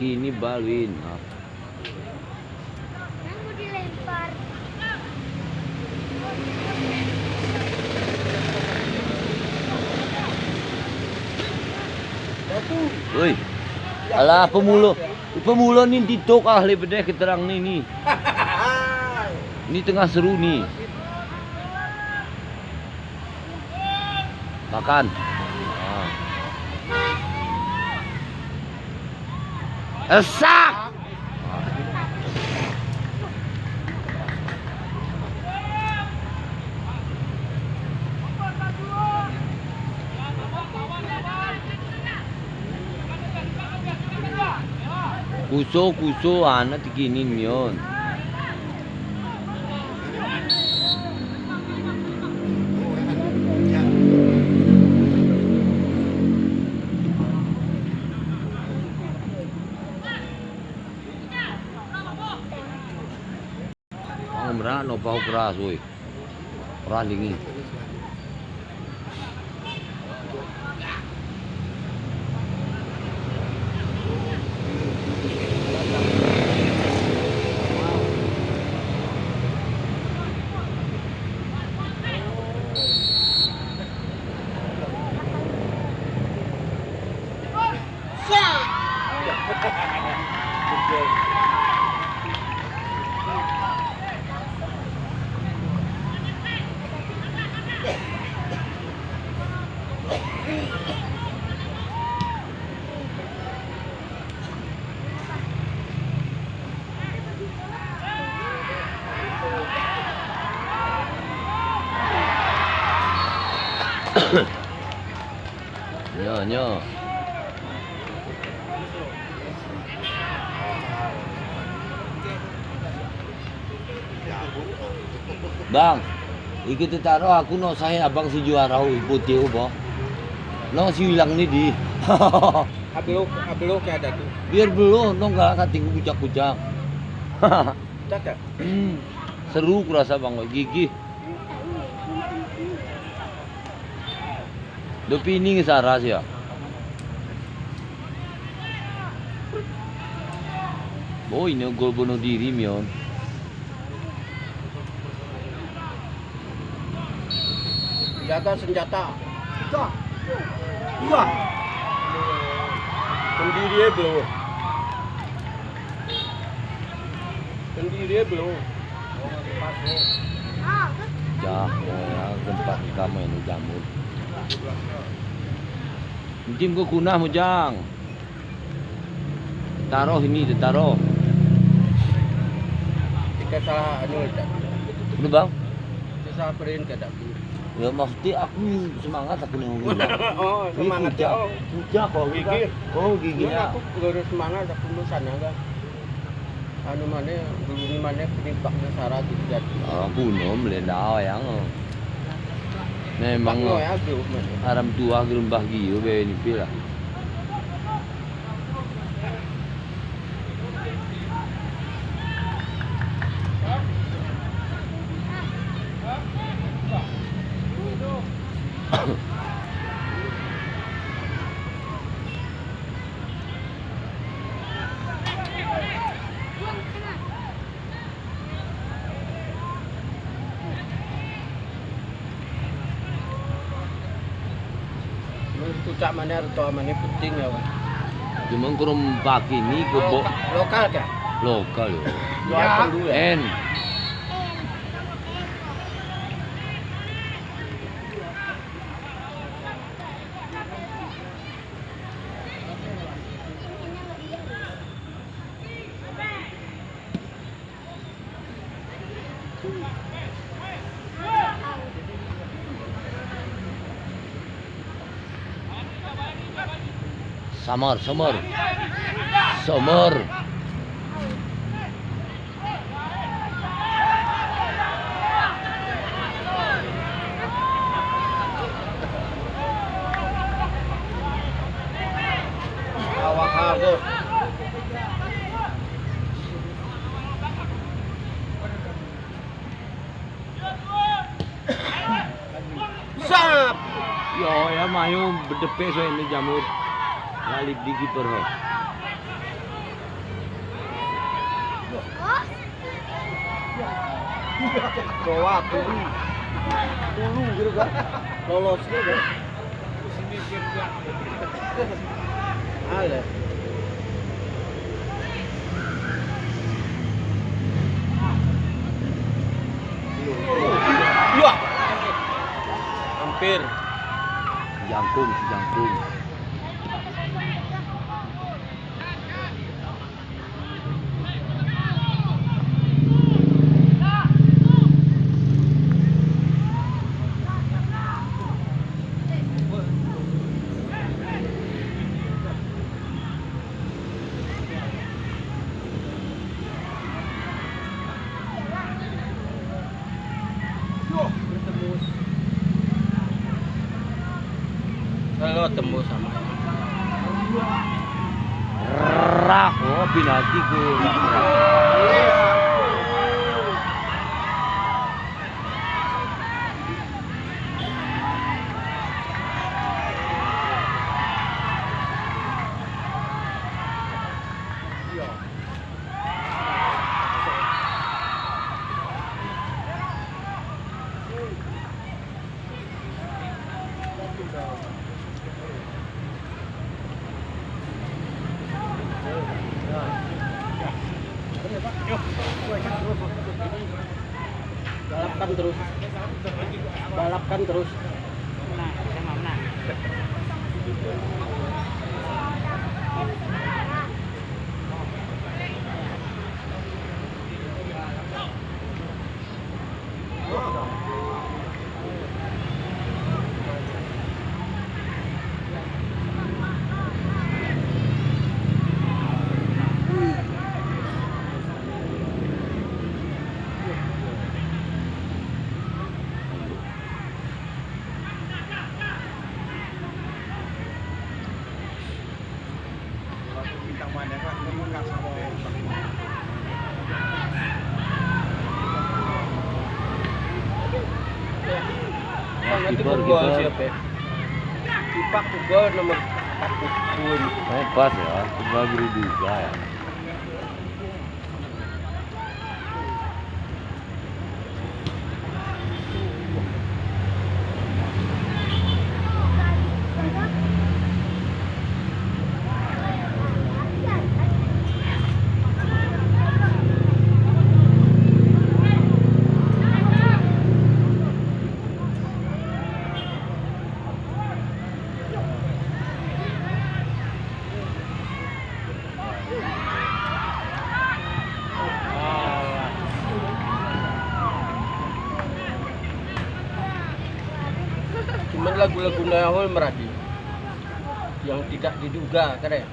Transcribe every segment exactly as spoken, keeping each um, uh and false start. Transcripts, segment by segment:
Ini bal win. Ah. Yang mau dilempar. Woi. Alah, peumulo. Peumulo ni TikTok ah, lé beudeh keuteurang ni, ni. Ni teungoh seru ni. Makan. Ah. Esak! Kuso, kuso, aneuk tiki nin nyon. Ang meurak noe pah ukra sui. Ukra lingi. Nyoe, nyoe. Bang, ikeu teutarôh aku nyoe sahé abang sijuara u putéh u boh. Nyoe siulang ni di. Abloh, abloh ka ada tu. Biar bloh, nyoe ka kating kucak-kucak. Tak, tak. Hmm, seru kurasa bang, gigih. Dupi ni ngon Sarah sia. Boh, ini gol bunuh diri mion. Jaga senjata. Tiga. Dua. Pendiri belum. Pendiri belum. Jah, ya, gempak kamoe ni jamur. Mungkin gua kunah mujang. Taroh ini, taroh. Kita salah anu, tak. Udah, Bang? Kita salah perintah, tak. Ya, maksudnya aku semangat aku nih ngomong. Oh, ini semangat, puncak. Oh. Puncak kok, gigir. Oh, gigir. Ini aku baru semangat, aku dulu sana, kan. Anu mana, dulu ni mana, penyebabnya Sarah gitu, jadi. Oh, aku nom le dah yang. Memang. Bang, ya, aku mana. Haram tua gerembah giyo be ni pih lah. Pucak mana, reutôh mana penting ya, Wan. Cuma kurang pagi ni ke bo- Lokal kah? Lokal, ya. Jual. Ya. Pendu, ya? En. Samer, Samer. Samer. Awak harus. Sap! Yo, ya, mayu beudeupe soe ini jamur. Lalip di kiper ho. Bawa tulu. Tulu gitu kan. Lolos gitu kan. Ada. Yah. Hampir. Jangkung, jangkung. Kalau tembus sama. Rah, oh, penalti gol. Balapkan terus. Balapkan terus. Ya, kiper, kiper. Kipak kiper nomor satu. Oh, pas ya, cuma guru juga ya. Cuman lagu-lagu Nahol Meradi yang tidak diduga, kan ya?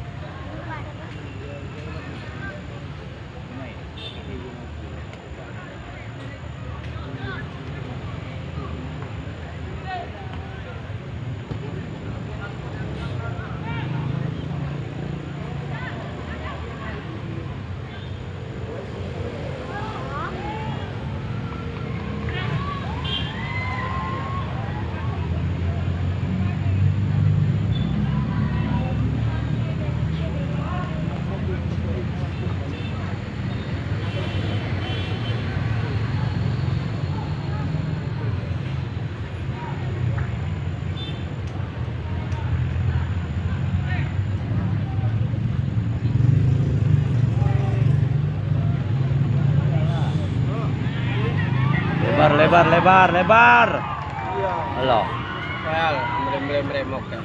Lebar, lebar, lebar, lebar. Iya. Halo. Well, mrem-mrem-mrem, oke.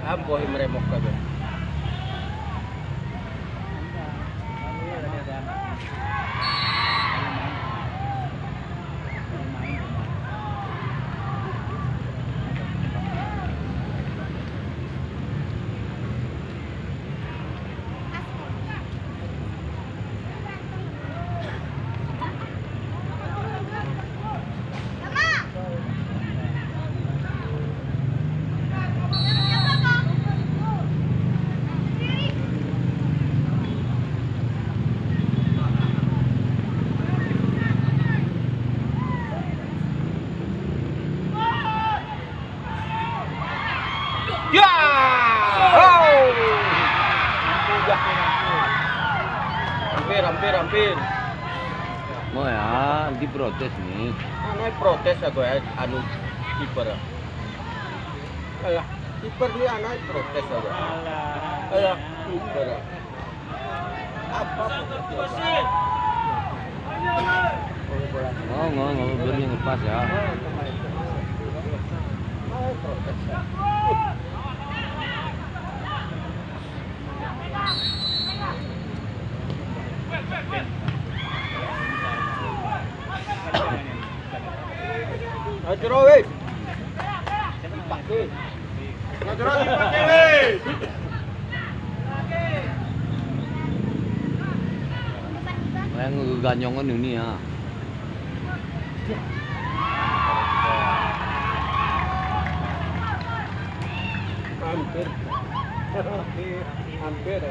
Amboi, mrem, oke. Ya! Oh! Mudah. Hampir, hampir, hampir. Oh ya, diprotes nih. Aneuk protes aku ya, anu, kiper. Alah, kiper ni aneuk protes aku. Alah, kiper. Apa protes? Oh, nggak, nggak, biar yang lepas ya. Aneuk protes. Yang ganyong kan ini ya. Hampir. Hampir.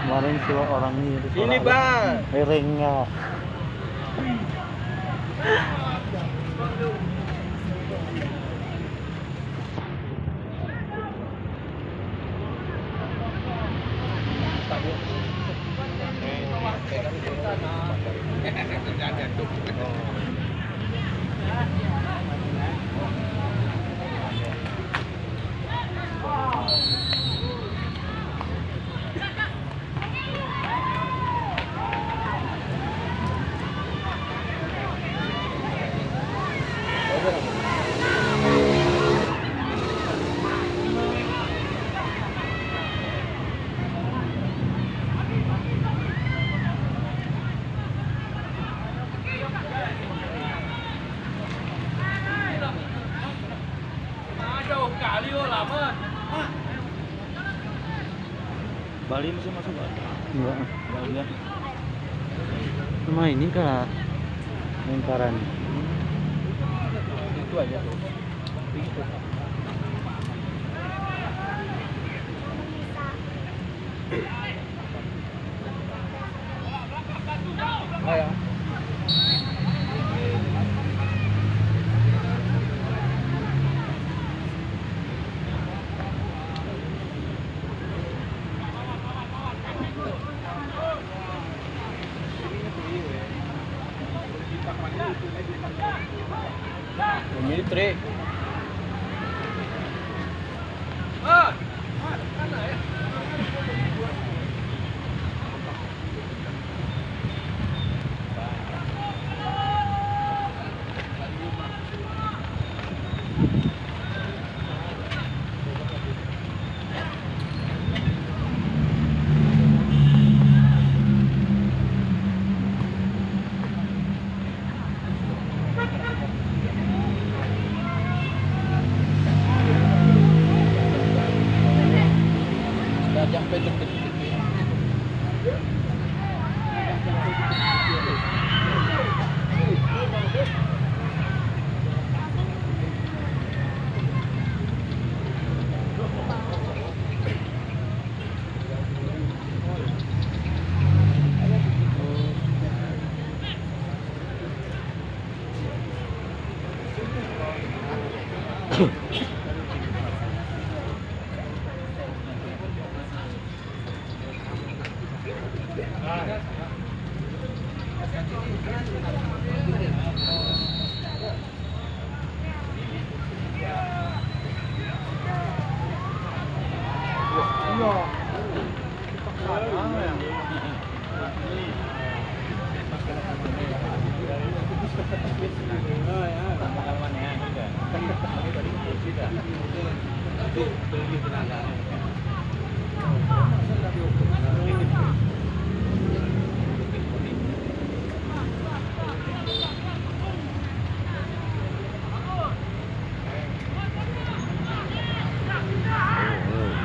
Kemarin suruh orang ni, itu suara Ini, Bang. Ringnya. Bali masih masuk, Pak? Enggak. Enggak, ya. Cuma ini kalah lingkaran. Itu aja tuh. Ini trik.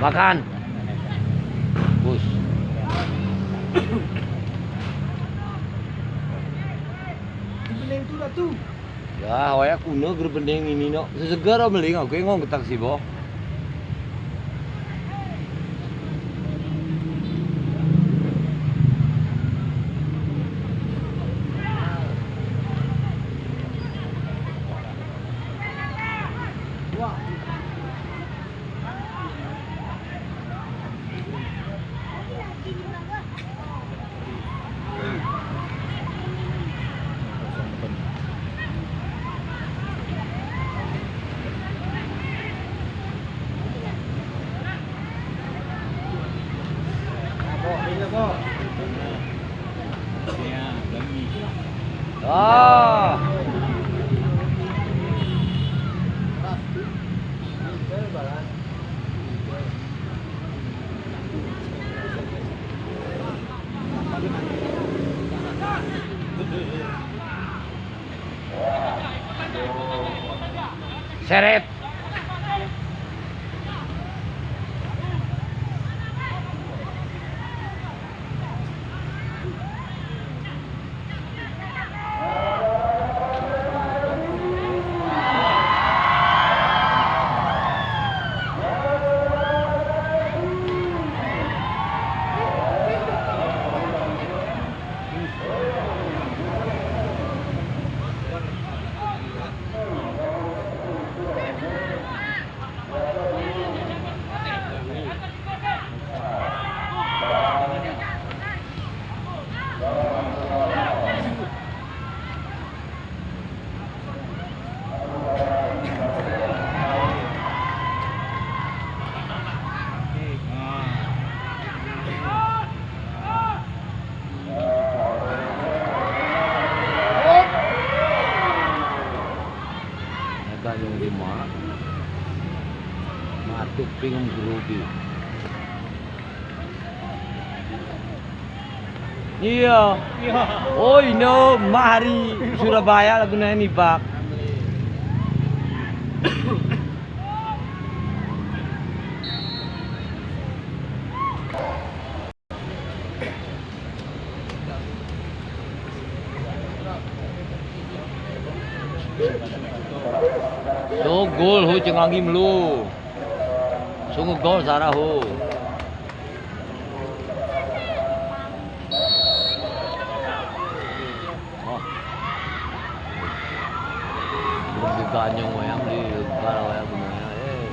Makan. Bus. Ya, awai aku na geureubeunéng ini nok. Seuseugah roh meuling aku ngon geutak siboh. Ah. Seret. Naga nyang lima, matuk pingum gerubi. Iya. Iya. Oh, inoe mari Surabaya lagu nyan nibak. Tuh gol ho ceungangi meulu. Sungguh gol Sarah ho. Oh. Belum diganyong wayang, digal wayang bunoe, eh.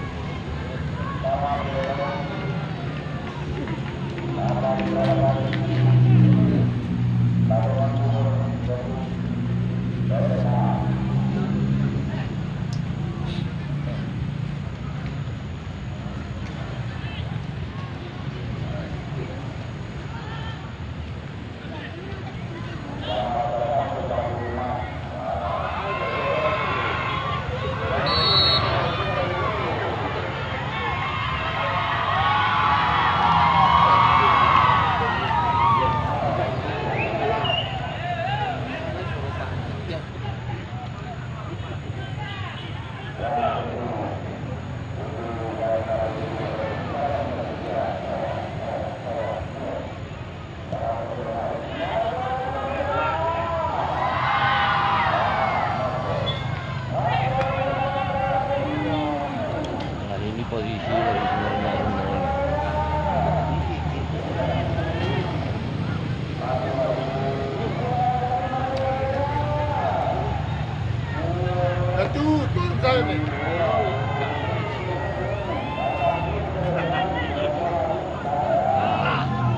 Nah, ini posisi lagi sembilan nol nol. Satu, turun saya ni.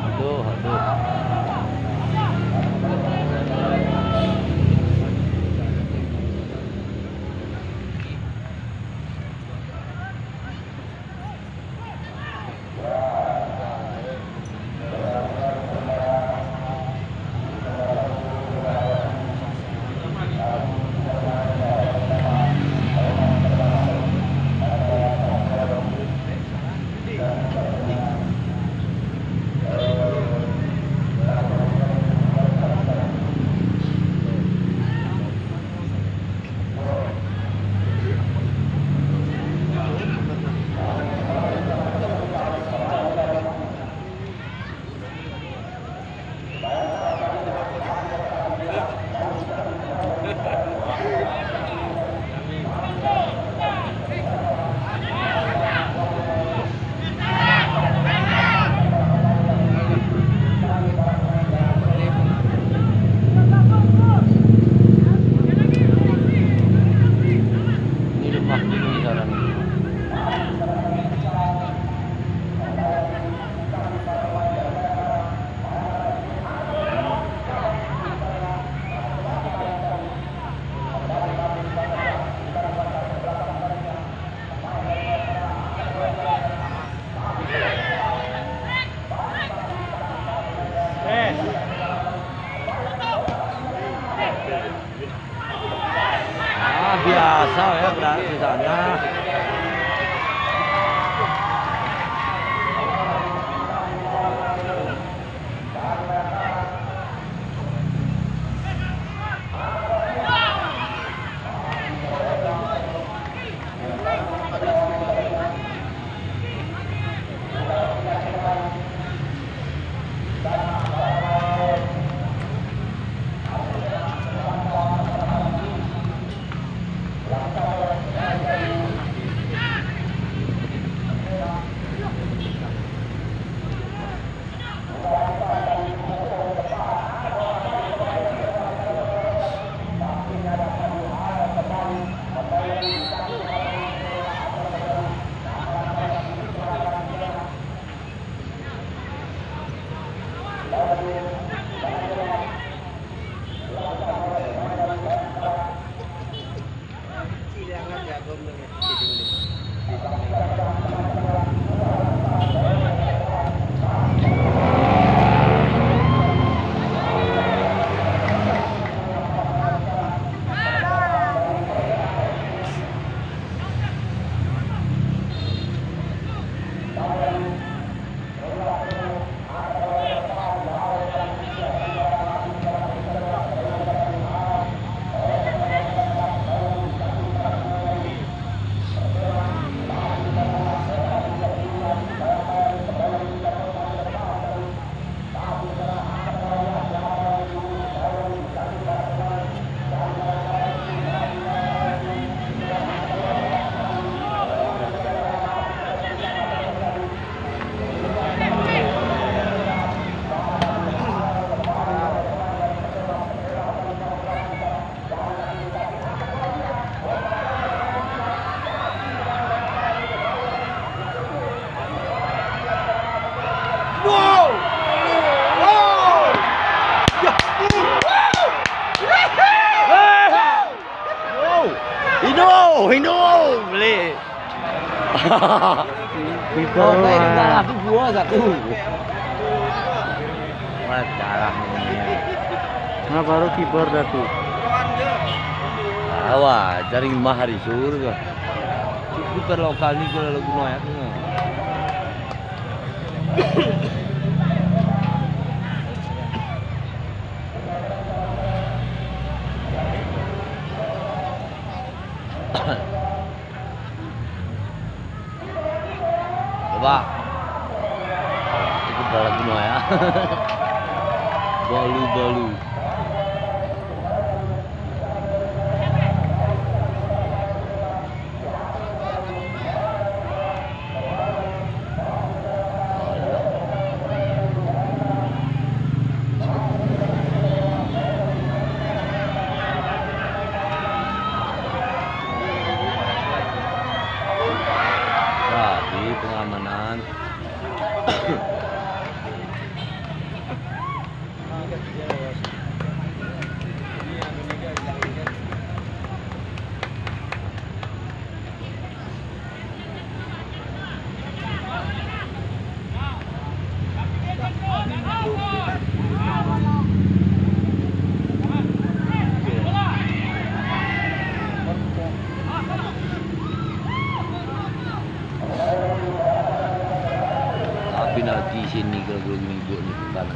Aduh, aduh. Di sana. Wow! Wow! Ya! Wow! Hino! Hino! Boleh. Kiper. Oh, baik, dah, tu dua satu. Masalah ni. Nah, baru kiper dah tu. Awak jaring mah hari sur ke. Kiper lokal ni kalau guna ya tu. Coba. Itu kepala gunung ya. Balu-balu. Rapi pengamanan. Tapi nanti sini kalau belum minggu ni bukan.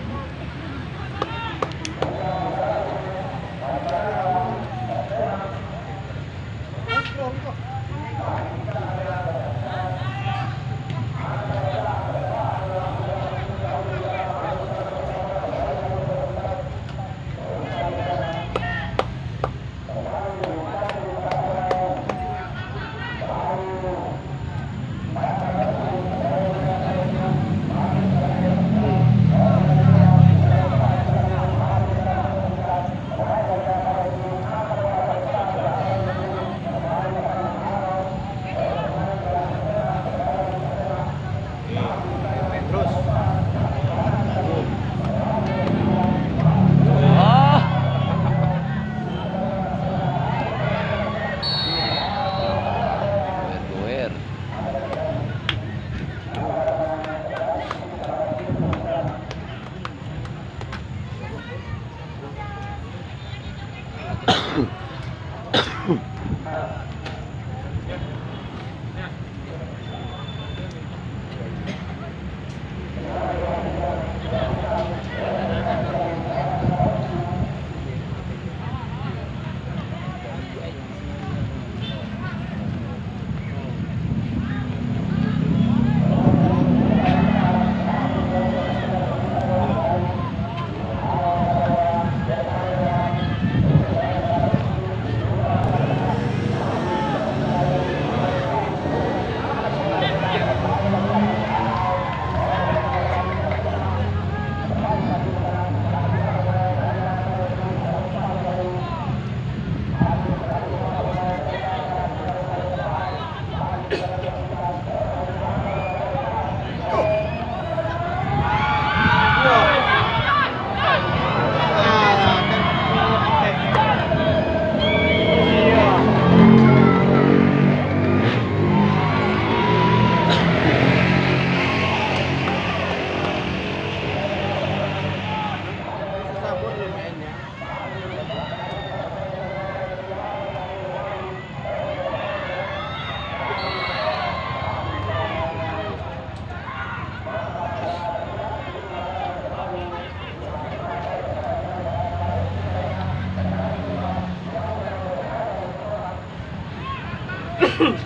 Tenang,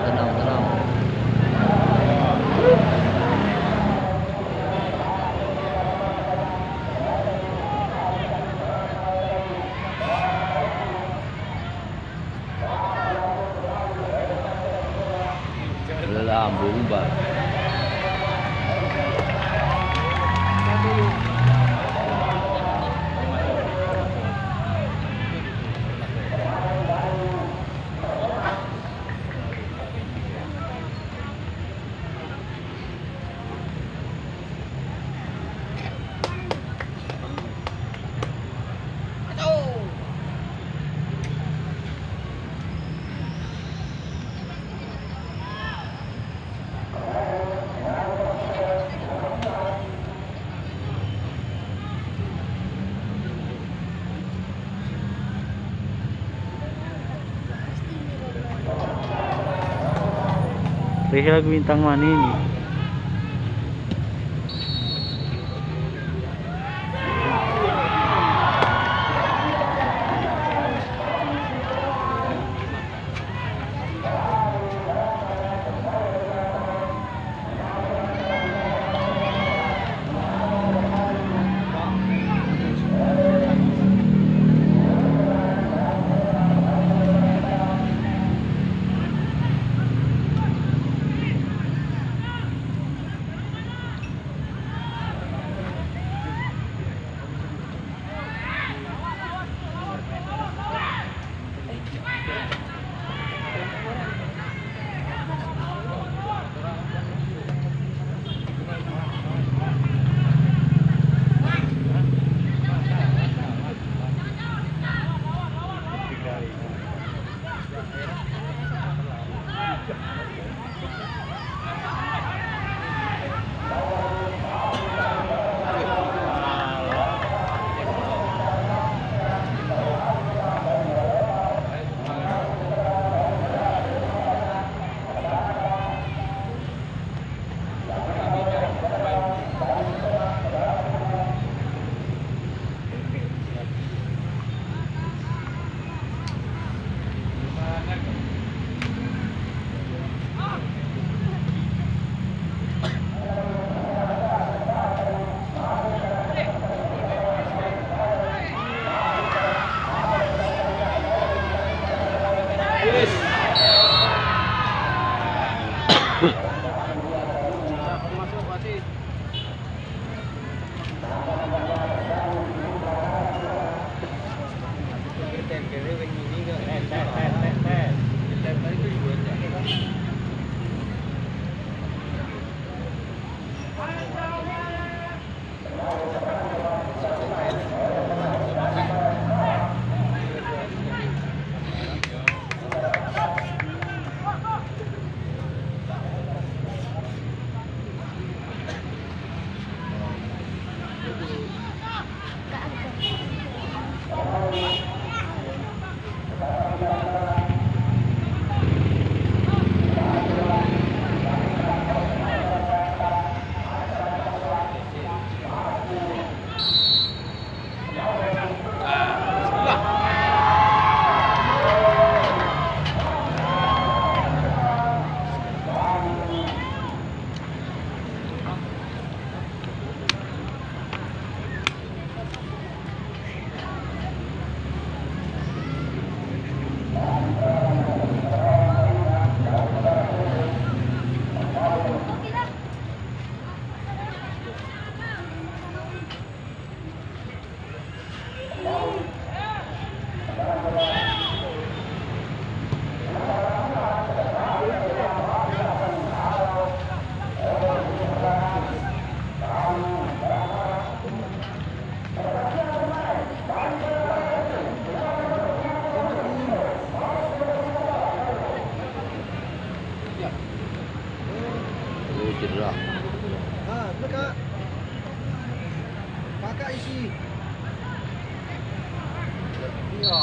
tenang, tenang. Lam berubah. Rih lagu Bintang Manis ni. Oh, cedera. Ha, dekat. Kakak isi. Ya.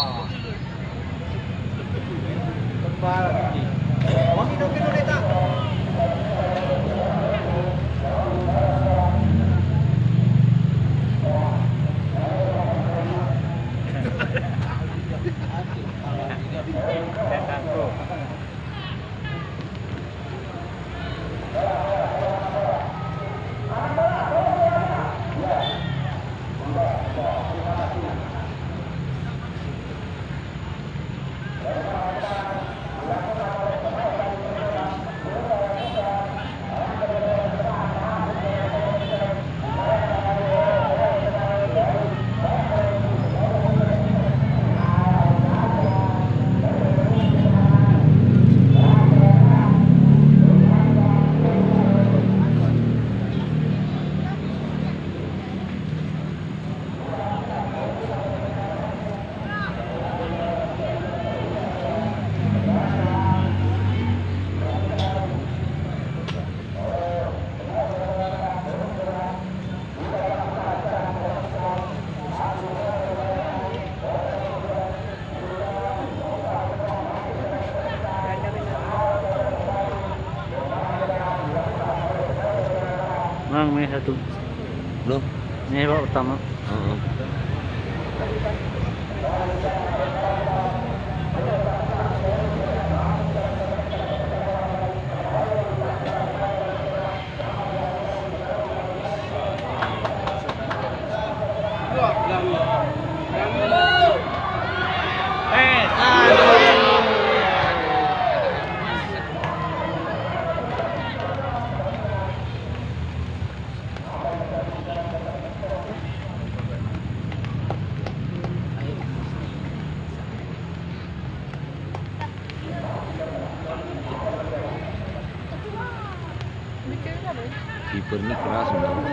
Mang mie satu. Belum? Mie bak utama. Heeh. Kiper ni keras memang.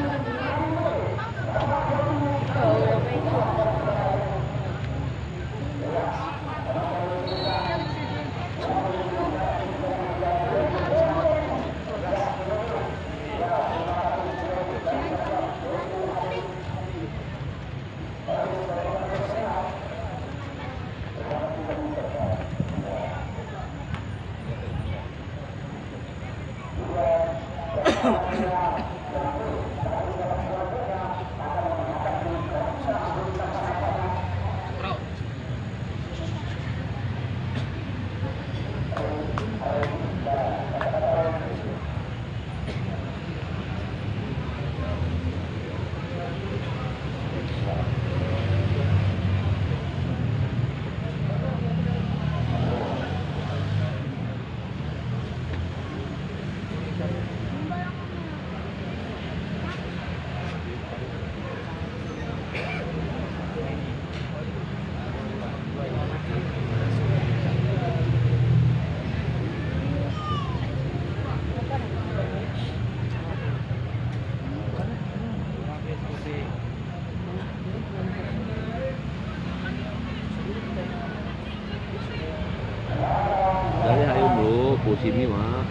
Dari ayam bro, pusing ni mah.